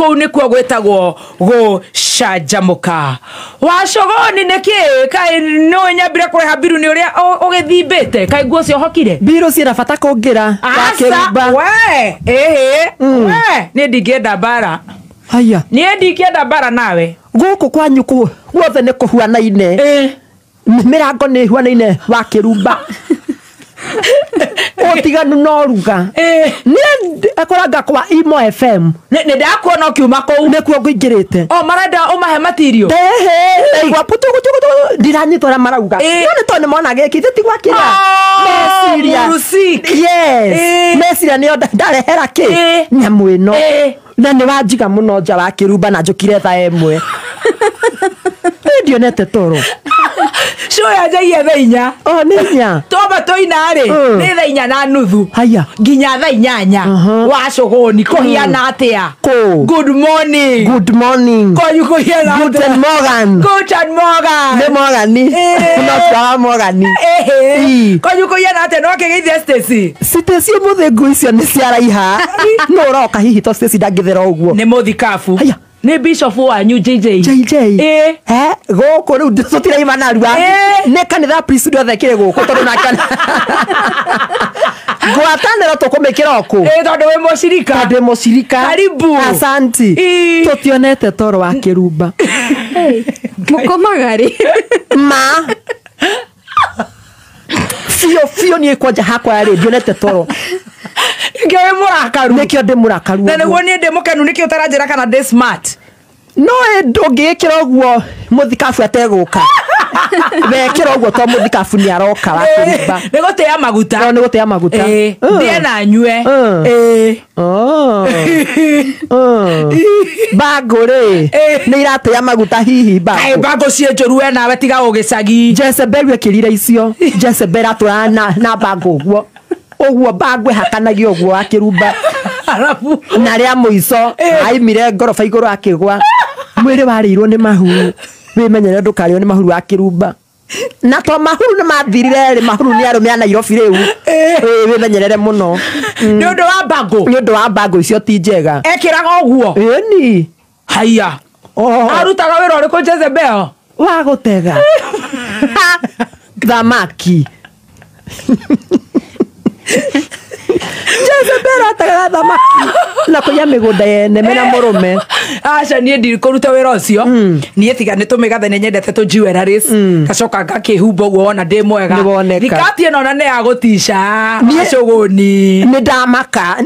Kũu nĩkuo gwĩtagwo gũcanjamũka. Wacogoni nĩkĩ kaĩ nĩ nyambire kũreha mbiru nĩ ũrĩa ũgĩthimbĩte kaĩ nguo ciohokire? Mbirũ ciĩna bata kũngĩra. Aca Wakĩrumba. we ĩhĩ we niĩ ndingĩenda mbara. Haya. Niĩ ndingĩenda mbara nawe. Gũkũ kwanyu guothe nĩ kũhuanaine. Mĩrango nĩ ĩhuanaine wakĩrumba. Ũtiganu no ruga. Niĩ akoranga kwa Imo FM. Nĩ ndakuona ũkiuma kũu. Nĩkuo ngũingĩrĩte. O marenda ũmahe matirio. Ehe, ndaigua putu putu putu ndiranyitwo ũrĩa marauga. No nĩ tondũ nĩmona gĩkĩ ithe ti gwakĩra. Meciria. Mũrusik. Yes. Meciria nĩo ndarehera kĩ? Nyamũ ĩno. Na nĩ wanjiga mũno nja wa kĩrumba na njũkire thaa 1. Niĩ ndionete toro. Show yanjagia thaa 4. O nĩ 4. Twamba tũina rĩ, nĩ thaa 4:30. Haya. Nginya thaa 8. Wacogoni kũhiana atĩa? Kũ? Good morning. Good morning. Kwanyu kũhiana atĩa? Guten Morgan. Guten Morgan. Nĩ Morgan. No twa Morgan. Kwanyu kũhiana atĩa? No kĩgeithia Stacy. Stacy ũmũthĩ nguo icio nĩ ciaraiha. No ũroka hihi to Stacy ndangĩthera ũguo. Nĩ mũthikabu. Haya. Nĩ bishop wanyu JJ. JJ. Gũkũ rĩu tũtiraima narua. Nĩ kanitha priesthood othe ĩkĩrĩ gũkũ tondũ na kana. Ngwatanĩro tũkũmĩkĩra o kũ? Tondũ wĩ mũcirika. Tondũ wĩ mũcirika. Karibu. Asanti. Tũtionete toro wa kĩrumba. Mũkomaga rĩ? Ma. Biũ biũ niĩ kwanja hakwa rĩ ndionete toro. Nĩkĩo wĩ mũrakaru. Nĩkĩo ndĩ mũrakaru Na ũguo. nĩguo niĩ ndĩ mũkenu nĩkĩo ũtaranjĩra kana ndĩ smart. No ndũngĩĩkĩra ũguo mũthikabu ategũka. Wekĩra ũguo to mũthikabu nĩ aroka wa kĩrumba. Nĩ gũtĩa maguta. No, nĩ gũtĩa maguta. Ndĩe na nyue. Bangũ rĩ, nĩ iratĩa maguta hihi bangũ. Kaĩ bangũ ciĩ njũru we nawe tiga ũgĩcagi. Jezebel ekĩrire icio. Jezebel atũraga na bangũ ũguo. Ũguo bangũ ĩhakanagio ũguo wa kĩrumba. Arabu. Na rĩa mũico, aimire ngoroba igũrũ akĩgwa. Mwĩrĩ warĩirwo nĩ mahuru. Wĩmenyerere ndũkarĩo nĩ mahuru wa kĩrumba. Na to mahuru nĩ mathirire rĩ, mahuru nĩ arũme a Nairobi rĩu. Wĩmenyerere mũno. Nĩ ũndũ wa bangũ. Nĩ ũndũ wa bangũ icio ti njega. Ekĩraga ũguo. Ĩni. Haiya. Arutaga wĩra ũrĩkũ Jezebel? Wa gũtega. Thamaki. Jezebel ategaga thamaki na kũiya mĩgũnda yene mena mũrũme. Aca niĩ ndirikũruta wĩra ũcio. Niĩ tiga nĩ tũmĩgathe nĩ nyendete tũ jewelries. Ngacoka ngakĩhumba ũguo wona ndĩ mwega. Nĩ woneka. Thikati ĩno na nĩ ya gũtica. Niĩ Wacũgũni. Nĩ ndamaka.